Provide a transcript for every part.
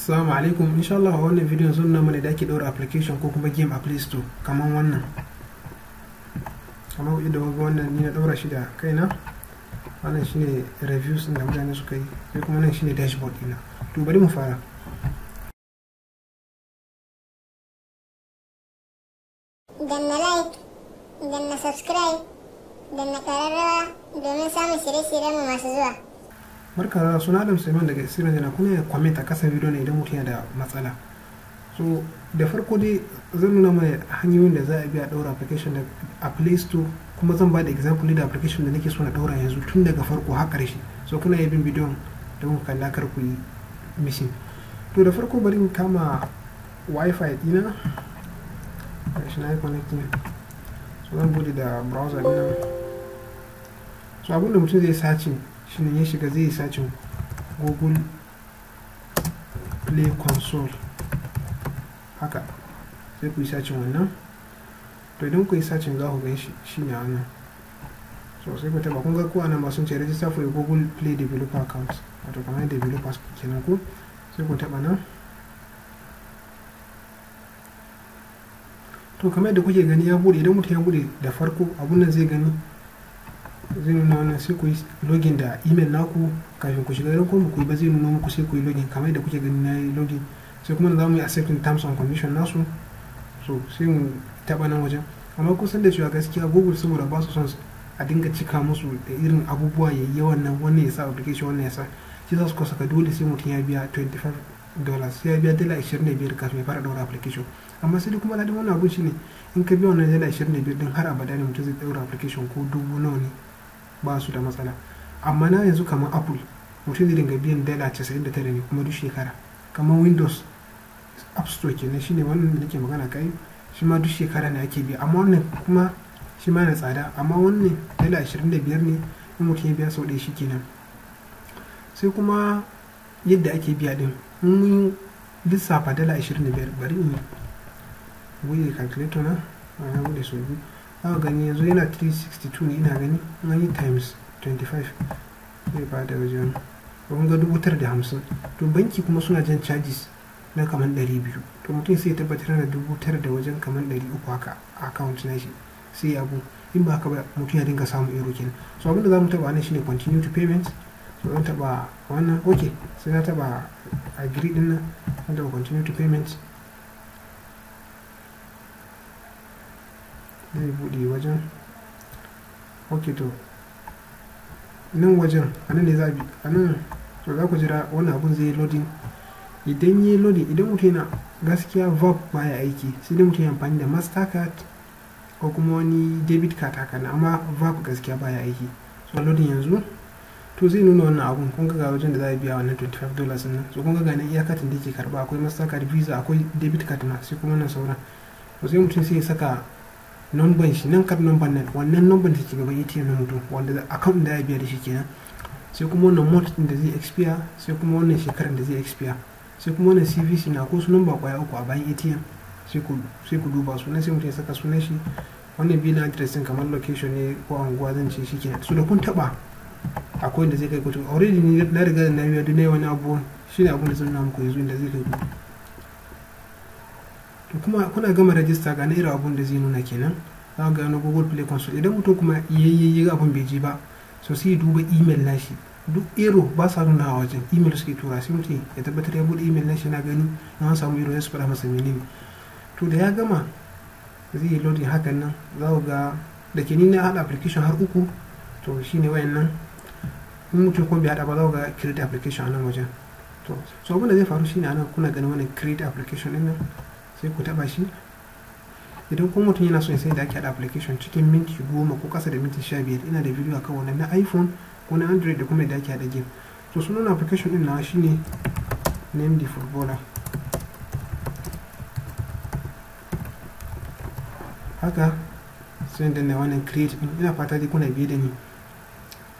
Assalamu alaikum. Insha Allah a wannan bidiyon zan nuna mana da ake ɗaura application ko kuma game a Play Store kamar wannan. Kamar yadda kuka ga wannan ni na ɗaura shi da kaina. Wannan shine reviews ɗin da mutane suka yi, sai kuma nan shine dashboard ɗina. To bari mu fara. Danna like, danna subscribe, danna ƙararrawa domin samun shirye-shiryenmu masu zuwa. Barka da suna Adam Suleiman daga Sirrin Jana. Kuna iya comment a kasan bidiyon idan mutum yana da matsala. So da farko dai zan nuna mana hanyoyin da za a bi a ɗaura application da a Play Store, kuma zan ba da example da application da nake so na ɗaura yanzu tun daga farko har ƙarshe. So kuna iya bin bidiyon don ku kalla kar ku yi missing. To da farko bari in kama Wi-Fi ɗina. Gashi na yi connecting. So zan buɗe da browser ɗina. So abinda mutum zai searching shine ya shiga zai yi searching Google Play Console. Haka sai ku yi searching wannan. To idan ku yi searching za ku gan shi shine wannan. So sai ku taɓa, kun ga ko anan ma sun ce register for your Google Play developer account, wato kamar developers kenan ku. Sai ku taɓa nan. To kamar yadda kuke gani ya buɗe. Idan mutum ya buɗe da farko abun nan zai gani, zai nuna wannan. Sai ku yi login da email naku kafin ku shiga. Idan kuma ku yi ba zai nuna muku, sai ku yi login. Kamar yadda kuke gani na yi login. Sai kuma za mu yi accepting terms and condition nasu. So sai mu taɓa nan wajen. Amma kun san da cewa gaskiya Google saboda ba su son a dinga cika musu da irin abubuwa yayi yawan nan, wannan ya sa application, wannan ya sa, shi za su saka dole sai mutum ya biya $25, sai ya biya $25 kafin ya fara ɗaura application. Amma sai dai kuma daɗin wannan abun shine in ka biya wannan $25 ɗin har abada ne mutum zai ɗaura application ko dubu nawa ne, ba su da matsala. Amma na yanzu kamar Apple mutum zai dinga biyan $99 ne kuma duk shekara. Kamar Windows App Store kenan, shine wannan da nake magana kai, shi ma duk shekara ne ake biya. Amma wannan kuma shi ma yana tsada. Amma wannan $25 ne, in mutum ya biya sau ɗaya shi kenan. Sai kuma yadda ake biya ɗin, in mun lissafa $25, bari in buɗe calculator na, na buɗe sau biyu. Za ka gani yanzu yana 362 ne ina gani, in an yi times 25 zai ba da wajen kun ga 950. To banki kuma suna jan charges na kamar 200. To mutum sai ya tabbatar da 9,000 da wajen kamar 300 haka a account na shi, sai abu in ba haka ba mutum ya dinga samun error kenan. So abinda za mu taɓa nan shine continue to payment. So zan taɓa wannan, okay, sai na taɓa agree ɗin nan, zan taɓa continue to payment. Zai buɗe wajen. Ok, to nan wajen a nan ne za a bi a nan. To za ku jira wannan abun zai yi loading. Idan yi loading, idan mutum yana gaskiya Verve baya aiki, sai dai mutum ya amfani da Mastercard ko kuma wani debit card haka nan, amma Verve gaskiya baya aiki. So loading yanzu, to zai nuna wannan abun. Kun ga wajen da za a biya wannan $25 nan. So kun ga nan iya katin da yake karba, akwai Mastercard, Visa, akwai debit card ma, sai kuma wannan sauran. To sai mutum sai ya saka number shi nan, card number nan, wannan number da ke gaban ATM na mutum wanda account da ya biya da shi kenan. Sai kuma wannan month din da zai expire, sai kuma wannan shekarar da zai expire, sai kuma wannan CVC na ko su number kwaya uku a bayan ATM, sai ku duba sunan, sai mutum ya saka sunan shi. Wannan billing address din kamar location ne ko anguwa zan ce, shi kenan. So da kun taba akwai inda zai kai ku. Already ni na riga da na biya duk na yi wani abu, shine abun da zan nuna muku yanzu inda zai kai ku. To kuma kuna gama rajista ga na irin abun da zai nuna kenan. Za ku gano Google Play Console. Idan mutum kuma yayyayi abun bai je ba, so sai ya duba email nashi. Duk error ba sa nuna a wajen, email suke tura. Sai mutum ya tabbatar ya buɗe email nashi na gani na an samu error ya su faɗa masa menene. To da ya gama zai yi loading hakan nan, za ku ga da ke ni na haɗa application har uku. To shine wayannan. In mutum kuma bai haɗa ba, za ku ga create application a nan wajen. To so abin da zai faru shine anan kuna ganin wannan create application ɗin nan, sai ku taɓa shi. Idan kuma mutum yana so ya san yadda ake haɗa application cikin minti 10 ko ƙasa da minti 15, ina da bidiyo akan wannan na iPhone ko na Android da kuma yadda ake haɗa game. To sunan application ɗin nawa shine name the footballer. Haka sai in danna wannan create ɗin. Ina fata dai kuna biye da ni.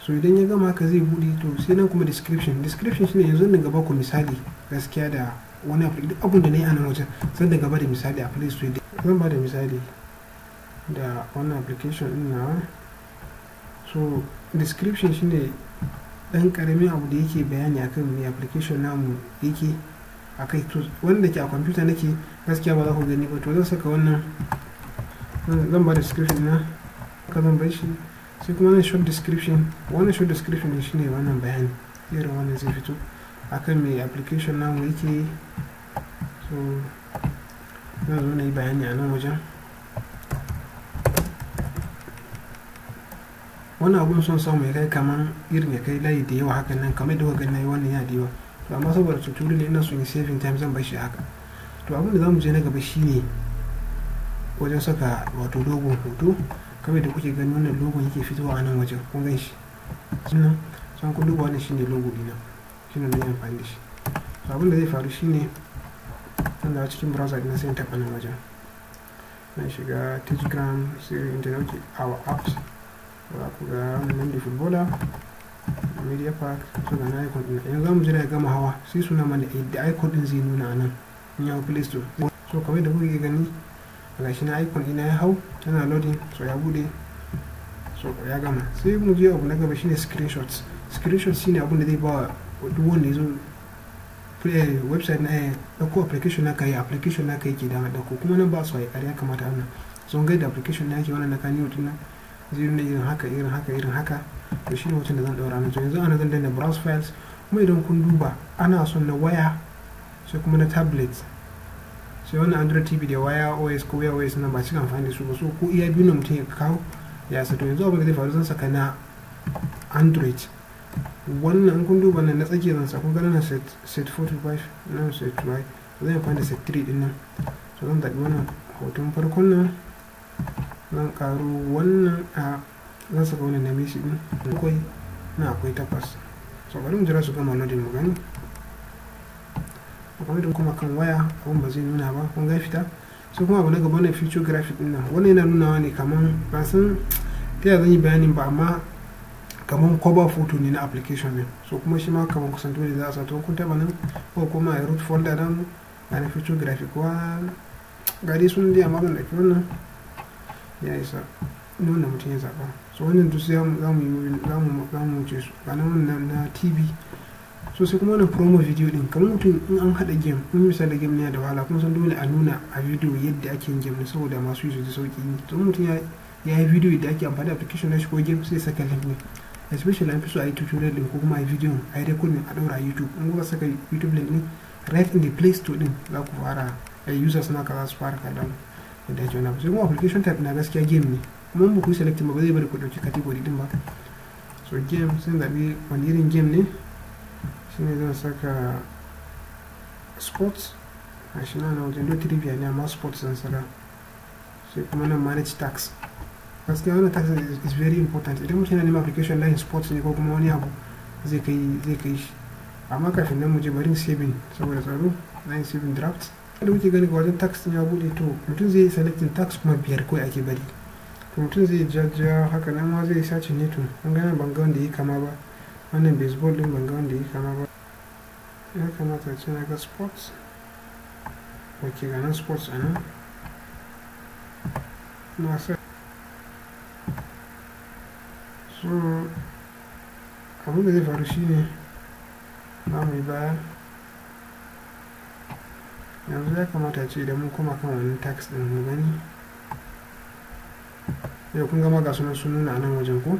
So idan ya gama haka zai buɗe. To sai nan kuma description. Description shine yanzu nan gaba ku misali gaskiya da wani abu, duk abun da na yi a nan wajen zan daga bada misali a Play Store. Zan bada misali da wannan application ɗin nawa. So description shine ɗan ƙaramin abu da yake bayani akan me application namu yake. A kai. To wanda ke a kwamfuta nake gaskiya ba za ku gani ba. To zan saka wannan, zan ba description na haka zan bar shi. Sai kuma nan short description. Wannan short description ne shine wannan bayani irin wannan zai fito akan mai application namu yake. So zan zo na yi bayani a nan wajen. Wannan abun son samu ya kai kaman irin ya kai layi da yawa hakan nan, kamar da kuka gani nayi wannan yana da yawa. To amma saboda tutorial ina son yi saving time, zan bar shi haka. To abin da zamu je na gaba shine wajen saka wato logon hoto. Kamar da kuke gani, wannan logon yake fitowa a nan wajen, kun gan shi sannan. San kun duba, wannan shine logo dina, shine na yi amfani da shi. To abin da zai faru shine zan dawo cikin browser dina, sai in taɓa nan wajen, na shiga Telegram, sai internet, okay, our apps, za ku ga wannan da footballer media park. So ga na icon din. Yanzu zamu jira ya gama hawa, sai suna mana yadda icon din zai nuna a nan in ya hau Play Store. So kamar da kuke gani, gashi na icon ina ya hau, tana loading. So ya bude, so ya gama. Sai mu je abu na gaba, shine screenshots. Screenshots shine abun da zai ba duk wanda ya zo website na dauko application naka yi application naka yake dama dauko. Kuma nan ba su yi ƙarya kamata wannan. So ga da application na yake, wannan na kani hoton nan zai nuna irin haka, irin haka, irin haka. To shine hoton da zan daura nan. To yanzu ana zan danna browse files. Kuma idan kun duba, ana son na waya, sai kuma na tablet, sai wannan Android TV da Wear OS ko Wear OS nan ba cika amfani da su ba. So ko iya biyu na mutum ya kawo ya sa. To yanzu abin da zai faru, zan saka na Android wannan. In kun duba nan, na tsakiya zan sa. Kun ga nan set 4 to 5, nan set 2. Zan amfani da set 3 din nan. So zan zaɓi wannan hoton farkon nan, zan karo wannan, a zan saka wannan na Messi din. Akwai na, akwai takwas. So bari mu jira su gama loading mu gani. Kamar da kuma kan waya abun ba zai nuna ba, kun ga fita. Sai kuma abu na gaba, wannan feature graphic din nan. Wannan yana nunawa ne kaman, ba san ta yaya zan yi bayanin ba, amma kaman cover photo ne na application din. So kuma shi ma kaman kusan dole za a sa. To kun taba nan ko kuma a root folder nan, ga na feature graphic wa, ga dai sun dai, amma zan ɗauki wannan, ya isa nuna mutum ya zaɓa. So wannan duk za mu yi, za mu wuce su. Ga nan na TV. So sai kuma wannan promo video din, kamar mutum in an haɗa game, in misali game ne da wahala, kuma san dole a nuna a video yadda ake yin game ne saboda masu yi su ji sauki yi. To mutum ya yi video yadda ake amfani da application na shi ko game, sai saka link ne. Especially an fi so a yi tutorial din ko kuma a yi video, a yi recording, a ɗaura a YouTube. In kuka saka YouTube link din right in the Play Store din, za ku fara users naka za su fara kallon yadda ake wani abu. Sai kuma application type na gaskiya game ne. Kuma in ba ku yi selecting ba, ba zai bari ku ɗauki category din ba. So game, sai zaɓi wani irin game ne, shine zan saka sports. A shi na wajen do trivia ne, amma sports zan saka. Sai kuma nan manage tags. Gaskiya wannan tags is very important. Idan mutum yana neman application line sports ne ko kuma wani abu, zai kai shi. Amma kafin nan mu je, bari saving saboda tsaro, na yin saving draft. Da kuke gani, ga wajen tags ya bude. To mutum zai yi selecting tags, kuma biyar kawai ake bari. To mutum zai jajja haka nan ma zai sace ne. To an gane, ban ga wanda ya kama ba. Wannan baseball din, ban ga wanda ya kama ba. Ya kamata ce na ga sports. Ok, ga nan sports a nan na sa. So abin da zai faru shine za mu yi baya. Yanzu ya kamata ce idan mun koma kan wannan tags din mu gani. Yau kun gama, ga sunan sun nuna a nan wajen ko.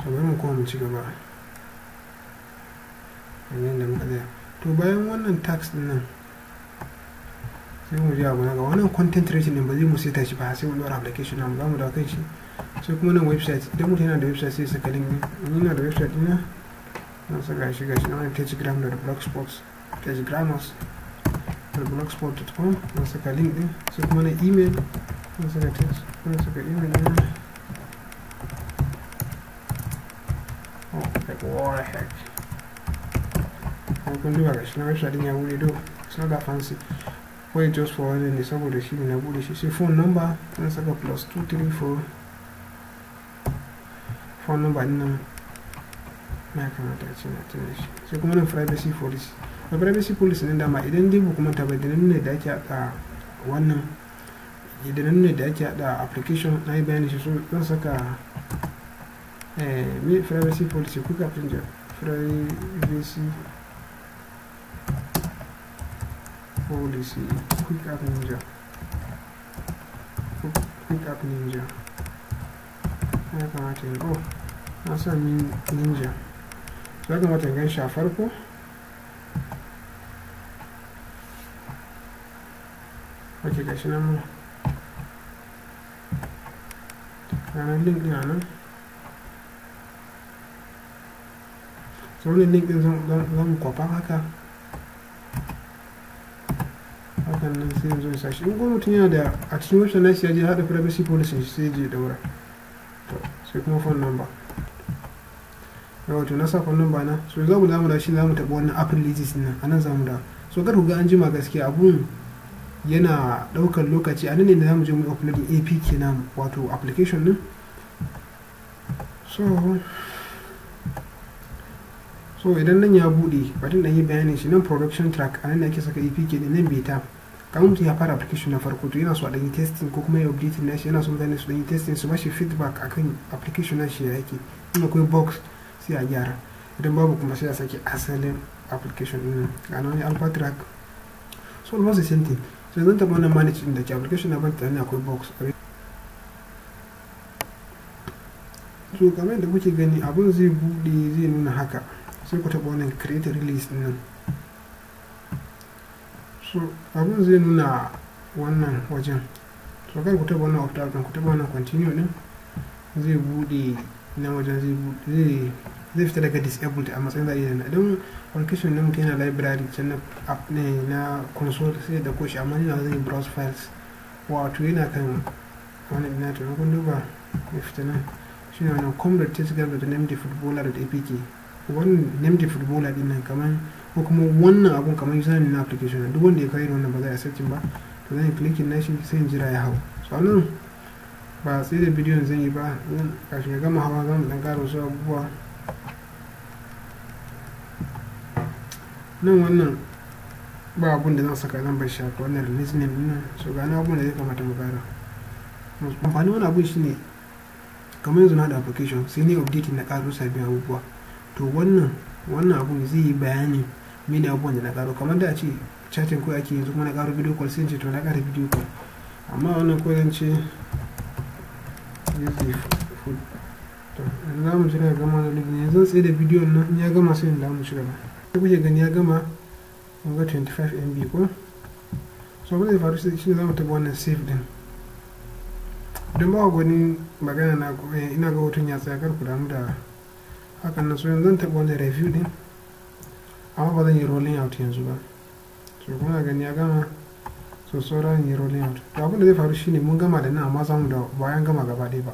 To bari mu koma mu ci gaba yadda muka tsaya. To bayan wannan tags din nan, sai mu je abu na ga wannan content rating din. Ba zai mu seta shi ba sai mu ɗora application namu, za mu dawo kan shi. Sai kuma nan website. Idan mutum yana da website, sai saka link din. In yana da website ɗina, na saka shi, gashi na wannan telegram.blogspot, telegrammers.blogspot.com, na saka link din. Sai kuma na email, na saka text, na saka email ɗina. Oh, like what the heck. Kun duba, gashi na website din ya bude. Do it's not that fancy, kawai just for wannan ne, saboda shi ne na bude shi. Sai phone number, zan saka +234. Phone number din nan na kamata ce na tuna shi. Sai kuma nan privacy policy. Na privacy policy din, dama idan dai ba kuma ta bai da nuna da ake haɗa wannan, idan nuna da ake haɗa application, na yi bayani shi. So zan saka me privacy policy, kuka print privacy Policy, Quick App Ninja, Quick App Ninja. Ya kamata yin, oh, na sa ninja. So ya kamata in gan shi a farko. Ok, gashi nan mu ranar link ɗin a nan. So wannan link ɗin zan kwafa haka hakan nan, sai yanzu ya sashi. In kuma mutum yana da a cikin website nashi, ya je haɗa privacy policy shi, sai je daura. To sai kuma phone number. Yawa, to na sa phone number na. So za mu damu da shi, za mu taɓa wannan app releases nan, a nan za mu da. So kar ku ga an jima, gaskiya abun yana ɗaukar lokaci. A nan ne da za mu je mu uploading APK namu, wato application ɗin. So idan nan ya buɗe, bari dan yi bayanin shi. Nan production track, a nan ne ake saka APK din. Nan beta, kamar mutum ya fara application na farko, to yana so a ɗan yi testing ko kuma ya updating nashi, yana so mutane su ɗan yi testing, su bashi feedback akan application nashi ya yake. In akwai bugs sai a gyara, idan babu kuma sai a sake asalin application din. Ga wani alpha track, so almost the same thing. So zan taɓa wannan manage din da ke application na, ban tunanin akwai bugs. So kamar yadda kuke gani, abun zai buɗe, zai nuna haka. Sai ku taɓa wannan create release din nan. So abun zai nuna wannan wajen. So kar ku taɓa wannan opt out, ku taɓa wannan continue din. Zai buɗe nan wajen, zai buɗe, zai fita daga disabled a matsayin za a iya. Idan application na mutum yana library can na app ne na console, sai da koshi. Amma ina zai browse files, wato yana kan wani ina. To kun duba ya fita nan, shine wannan com.telegram.namethefootballer.apk. Wannan name the footballer din nan kaman, ko kuma wannan abun kaman username na application. Duk wanda ya kai wannan ba za a accepting ba. To zan yi clicking nashi, sai in jira ya hau. So nan ba sai da bidiyon zan yi ba, kafin ya gama hawa zan dan ƙara wasu abubuwa nan. Wannan ba abun da zan saka, zan bar shi haka, wannan release name din nan. So ga na abun da ya kamata mu ƙara amfani. Wani abun shine kamar yanzu na da application, sai ne update na ƙaro sabbin abubuwa. To wannan abun zai yi bayani mene abubuwan da na ƙaro. Kamar da a ce chatting ko ake yanzu, kuma na ƙaro video call, sai in ce to na ƙara video call. Amma wannan ko zan ce use food. To yanzu za mu jira ya gama da login. Yanzu zan tsaye da bidiyon nan, in ya gama sai in dawo mu ci gaba. Sai kuke gani ya gama, mun ga 25 MB ko. So abin da zai faru shi ne za mu taɓa wannan save din. Don ba gwani magana na, ina ga hoton ya tsaya, kar ku damu da hakan nan. So yanzu zan taɓa wannan review din, amma ba zan yi rolling out yanzu ba. So kuna gani ya gama. So sauran yi rolling out. To abin da zai faru shine mun gama da nan, amma za mu da bayan gama gaba ɗaya ba.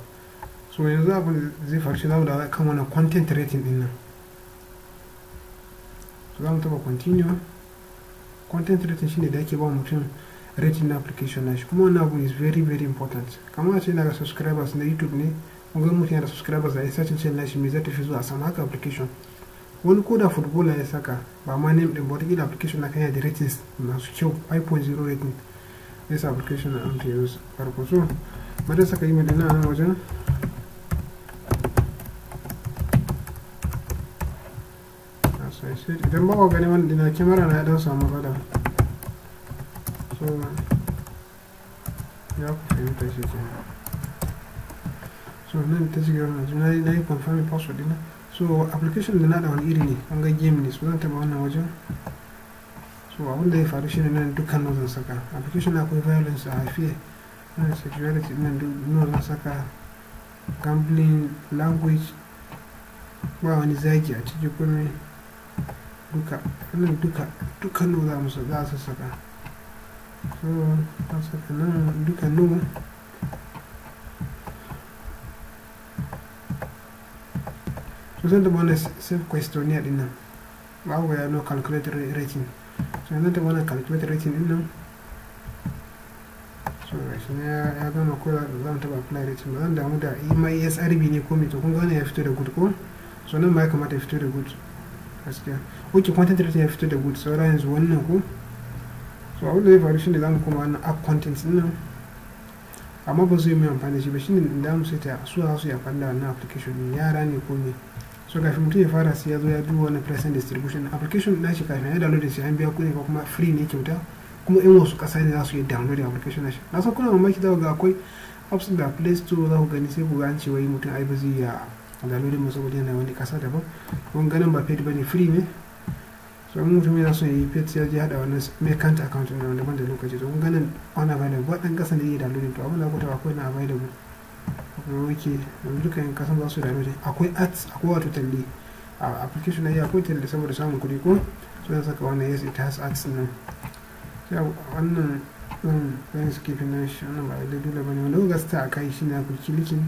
So yanzu abin da zai faru shi, za mu da kan wannan content rating din nan. So za mu taɓa continue. Content rating shine da ake ba mutum rating na application nashi. Kuma wannan abu is very very important. Kamar a ce ina ga subscribers na YouTube ne, kun ga mutum yana da subscribers, da ya searching channel nashi, me zai tafi zuwa a sama? Haka application. Wani ko da footballer ya saka, ba ma name din ba, wataƙila application na kan yana da ratings masu kyau, 5.0 rating. This application na amta use farko. So bari saka email din nan wajen. As I said, idan ba ku gani wani dina, kyamara na ya dan samu matsala. So ya ku fahimta shi ke. So nan ta shiga wannan, na yi confirming password dina. So application da na da wani iri ne, an ga game ne. So zan taba wannan wajen. So abin da ya faru shine nan dukkan no zan saka. Application akwai violence a haife nan, sexuality nan no zan saka, gambling, language, ba wani zagi a ciki, komai duka nan, duka dukkan no za mu za su saka. So zan saka nan duka no. So zan taɓa wannan save questionnaire din nan, babu ya no calculate rating. So zan taɓa wannan calculate rating din nan. So gashi ne ya gama. Ko za mu taɓa apply rating, ba zan damu da ima ESRB ne ko me. To kun ga wannan ya fito da good ko. So nan ma ya kamata ya fito da good gaskiya. Ok, content rating ya fito da good. Saura yanzu wannan ko. So abin da zai faru shine za mu koma wannan app content din nan, amma ba zai mai amfani da shi ba. Shine da mu saita su za su yi amfani da wannan application din, yara ne ko me. So kafin mutum ya fara, sai ya zo ya duba wannan present distribution application na shi. Kafin ya download shi, an biya kuɗi ko kuma free ne kyauta. Kuma in wasu ƙasa ne za su yi downloading application nashi. Na san kuna mamaki, za ku ga akwai apps da Play Store za ku gani, sai ku ga an ce wai mutum ai ba zai iya downloading ba saboda yana wani ƙasa daban. Kun ganin ba paid bane, free ne. So in mutum yana son ya yi paid, sai ya je haɗa wannan merchant account ɗin wanda ban da lokaci. To kun ganin unavailable, waɗan ƙasan da iya downloading. To abin da ku taɓa, akwai na available, akwai wake, yanzu duka yan kasan za su downloading. Akwai ads, akwai wato talle a application na yi, akwai talle saboda samun kuɗi ko. So zan saka wannan "yes, it has ads" nan. Sai wannan zan skip na shi, wannan ba lallai dole bane. Wanda kuka star a kai shi ne ku clicking.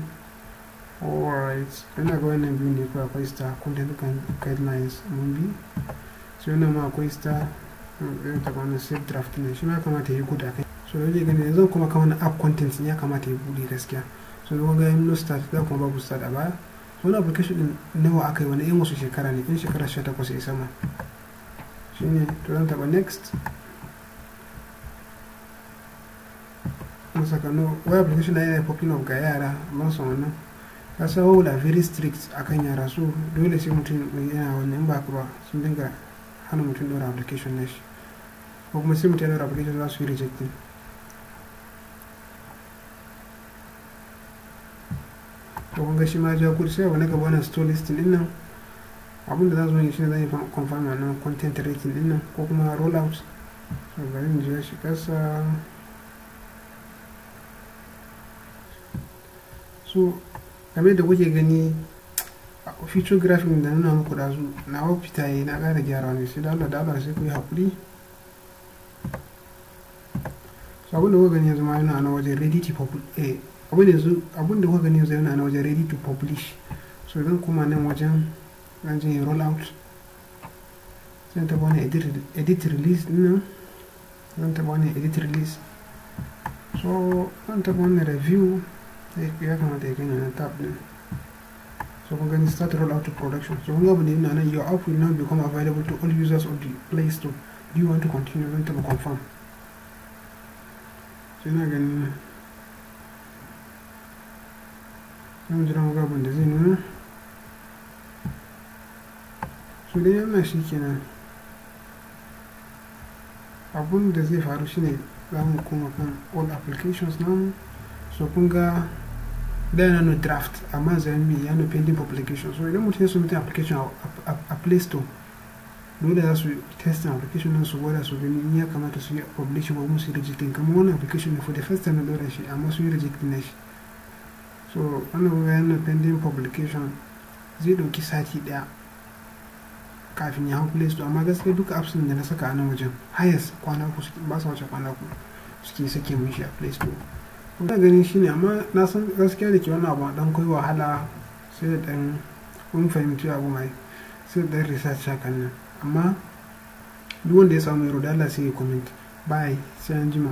Alright, ina ga wannan biyu ne ko akwai star. Content guidelines mun bi. Sai wannan ma akwai star. Zan taɓa wannan save draft ne, shi ma kamata ya yi good a kai. So da kuke gani, yanzu kuma kan wannan app content ya kamata ya buɗe gaskiya. So da ga no start da kuma babu start a baya. So wani application din nawa aka yi, wani yan wasu shekara ne, in shekara 18 ya sama shine. To zan taɓa next, mun saka no. Wai application na yana popping up ga yara, ban son wannan. Ka san are very strict akan yara, so dole sai mutum yana wannan. In ba ka ba, sun dinga hana mutum ɗora application na shi, ko kuma sai mutum ya ɗora application za su yi rejecting. To kun ga shi ma ja kuɗi. Sai abu na gaba, wannan store listing din nan, abin da za su yi shine zan yi confirm wannan content rating din nan ko kuma rollout. So bari in jira shi kasa. So game da kuke gani, feature graphic da nuna muku ɗazu na fita yi, na ƙara gyara ne. Sai da Allah da Allah sai ku yi haƙuri. So abin da kuka gani yanzu ma yana na wajen ready to publish. Abin yanzu, abin da kuka gani yanzu yana na wajen ready to publish. So zan koma nan wajen, zan je roll out, zan taɓa wani edit release din nan, zan taɓa wani edit release. So zan taɓa wani review, ya kamata ya gani na tab din. So kun gani, start roll out to production. So kun ga abin da yana nan, "Your app will now become available to all users of the Play Store. Do you want to continue?" Zan taɓa confirm. So ina ganin zan jira mu ga abin da zai nuna. So dai yana shi kenan. Abun da zai faru shine za mu koma kan all applications namu. So kun ga da yana no draft, amma zai mi yana pending publication. So idan mutum ya submit application a Play Store, dole za su testing application nan, su gwada su gani in ya kamata su yi publishing ko kuma su yi rejecting. Kamar wannan application ne, for the first time na dora shi, amma su yi rejecting na shi. So wannan kun ga yana pending publication, zai ɗauki sati ɗaya kafin ya hau Play Store. Amma gaskiya duka apps da na saka a nan wajen, highest kwana 3, ba sa wuce kwana 3 suke sake mun shi a Play Store. Ina ganin shine, amma na san gaskiya da ke wannan abu dan kai wahala, sai da dan kun fahimci abu mai, sai da dan research hakan nan. Amma duk wanda ya samu yaro da Allah sai ya comment. Bye, sai an jima.